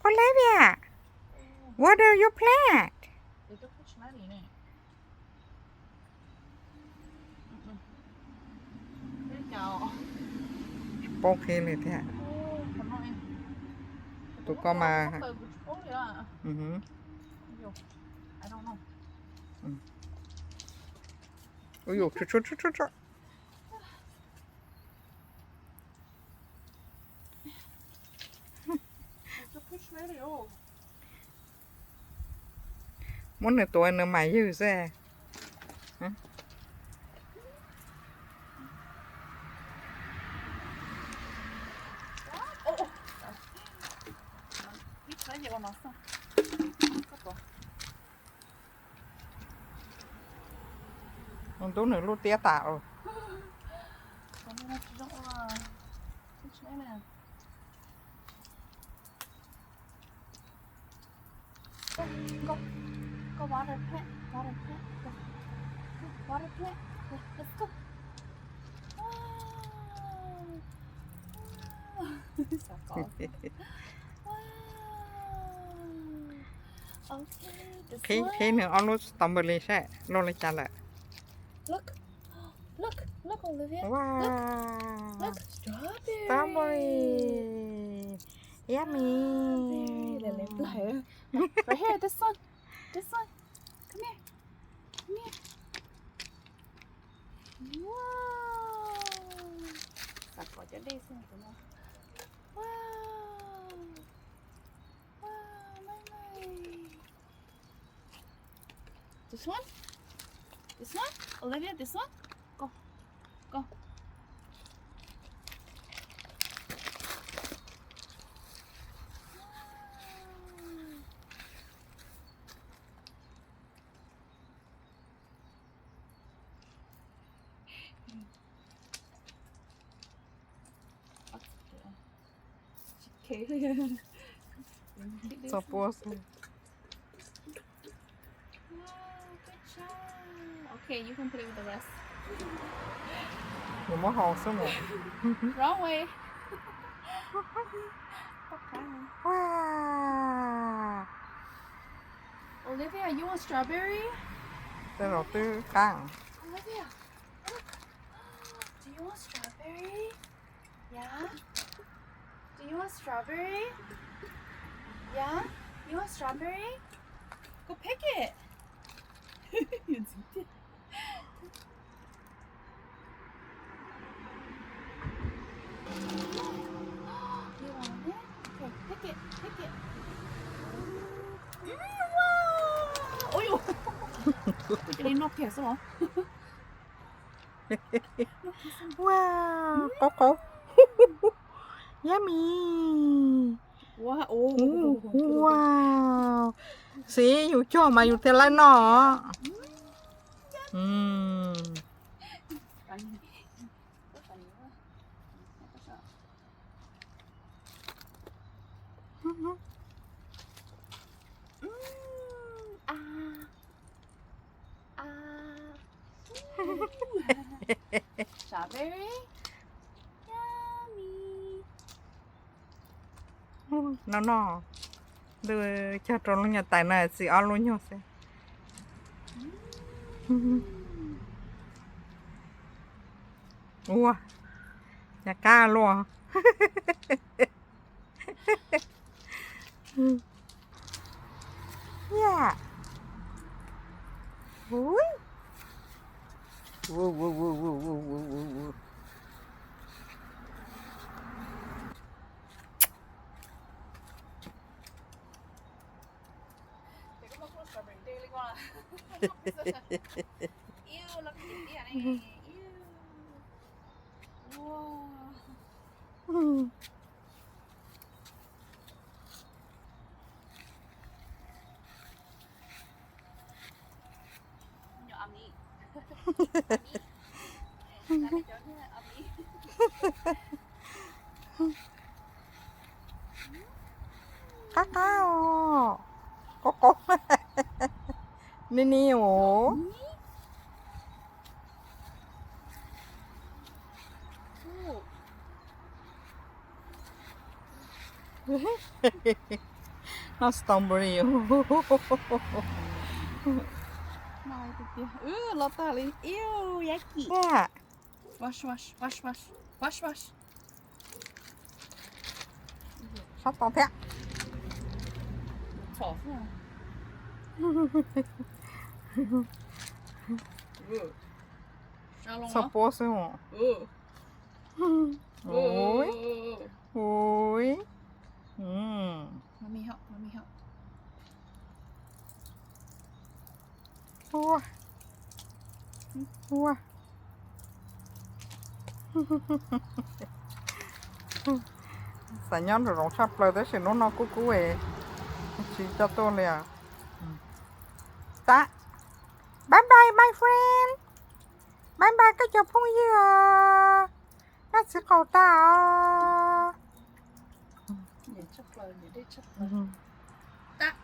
Olivia, what do you plant? Paub qhib li thiab. Tus ko mas. Ui, tshuav tshuav tshuav tshuav. Muab nws tuav nws mam ywg xwb. Ntub nws lub tiab tas os. Go, go water plant, water plant, go. Go, water plant, go, let's go. Wow. Wow. Xav kov. Wow. Okay, this one. Qhib nws ob lub strawberry saib luaj li cas lawm. Look. Look, look, Olivia. Wow. Look, look, strawberry. Strawberry. Yummy. Strawberry. Right here, this one. This one. Come here. Come here. Wow. Xav kov cov dej xwb no. Wow. Wow, Mai Mai. This one? This one? Olivia, this one? Go. Go. Txog puab xwb. Wow, good job. Okay, you can play with the rest. Nws muab haus xwb mus. Wrong way. Wow. Olivia, you want strawberry? Tej zaum twb qab. Olivia, look. Do you want strawberry? Yeah? Do you want strawberry? Yeah? You want strawberry? Go pick it. You want it? Okay, pick it, pick it. Mm, wow. Oj yus. Kuv cia li noj kiag xwb los. Wow, qaub qaub. Yummy. Wow. Xiv, yus cog mas yus thiaj laib noj. Mm. Mm, ah. Ah. Ooh. Strawberry. Yummy. No no. Ntws cog rau lub nyuag tais no, txiv ob lub nyuag xwb. Mm. Ua, cas qab luaj. Yeah. Ui. Ew, los khav tias ne. Ew. Wow. Nyob a mi. A mi. Nyob a mi. Qab qab os. Qaub qaub. Ni ni os. Noj strawberry. Los tag li. Iu, yab kim. Wash, wash, wash, wash, wash, wash. Sab tau thiab. Txog puab xwb. Ui. Ui. Ua. Ua. Xav nyob nraum zoov tshaj plaws tab sis hnub no kub kub es tsis coj tuaj li. Tab, bye bye my friend, bye bye koj cov phooj ywg os, noj txiv qaub tag os. Tab,